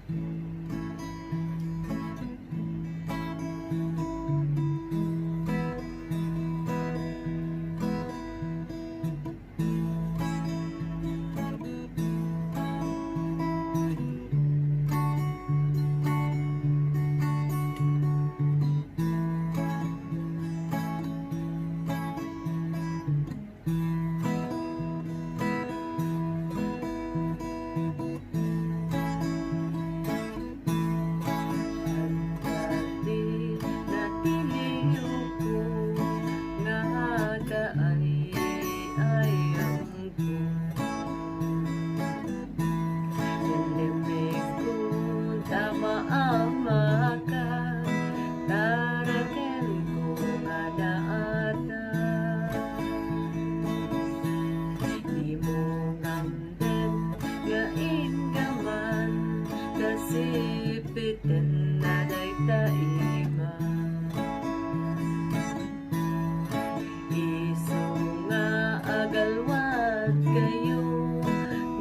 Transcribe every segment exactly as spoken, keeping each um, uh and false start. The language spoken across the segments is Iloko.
Adda ti natiliwko nga kaay-ayamko. Immikko ta maamaka, tarakenko nga daata. Dimo ngamden nga iggaman, ta sipiten na dayta ima. Isu nga agalwad kayo,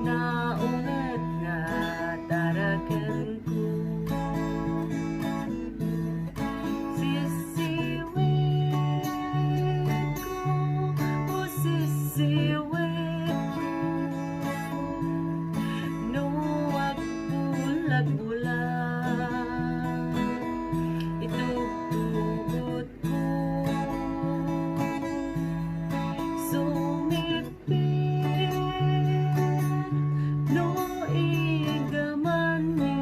naunget nga tarakenko. Sisiwitko, o sisiwitko, no agbulag-bulag, itugtugot Sumipit no igamanyo,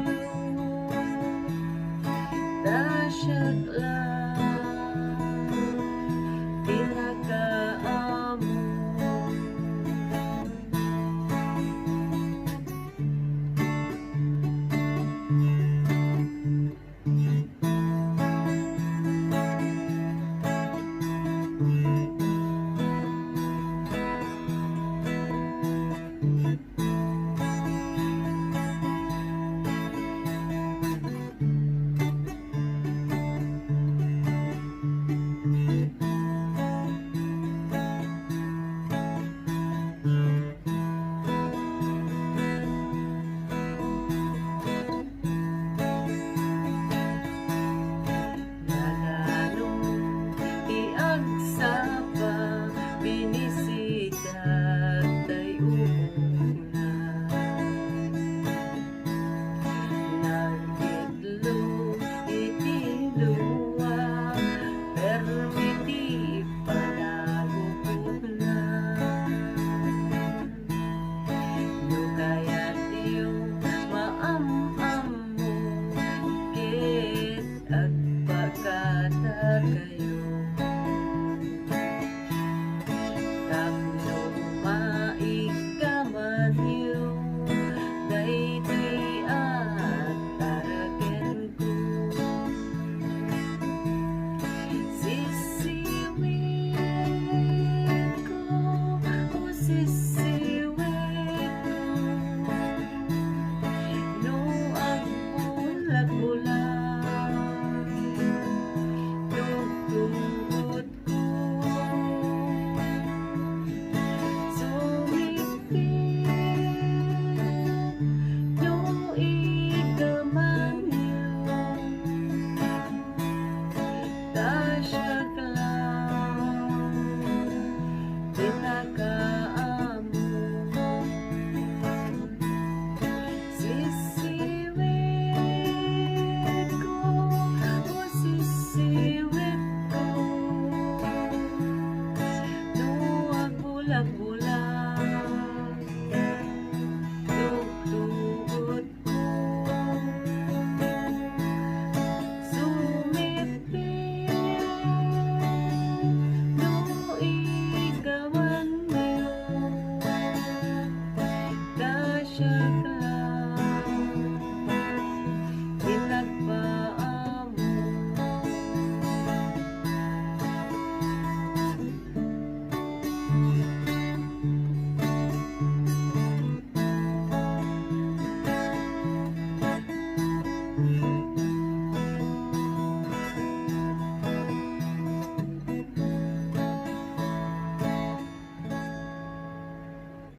ta siak lang ti nakaammo. Nagano ti agsapa, binisita tay umuna. Nagtitlo iti dua, permi ti panagukotna. No kayatyo maam-ammo ket agpakatakayo. Tapno maiggamanyo daytoy a tarakenko. Sisiwitko, o sisiwitko, no agbulag-bulag, tugtugotko. Sumipit no igamanyo, ta siak lang ti nakaammo. Sisiwitko, o sisiwitko, no agbulag-bulag, tugtugotko. Sumipit no igamanyo, ta siak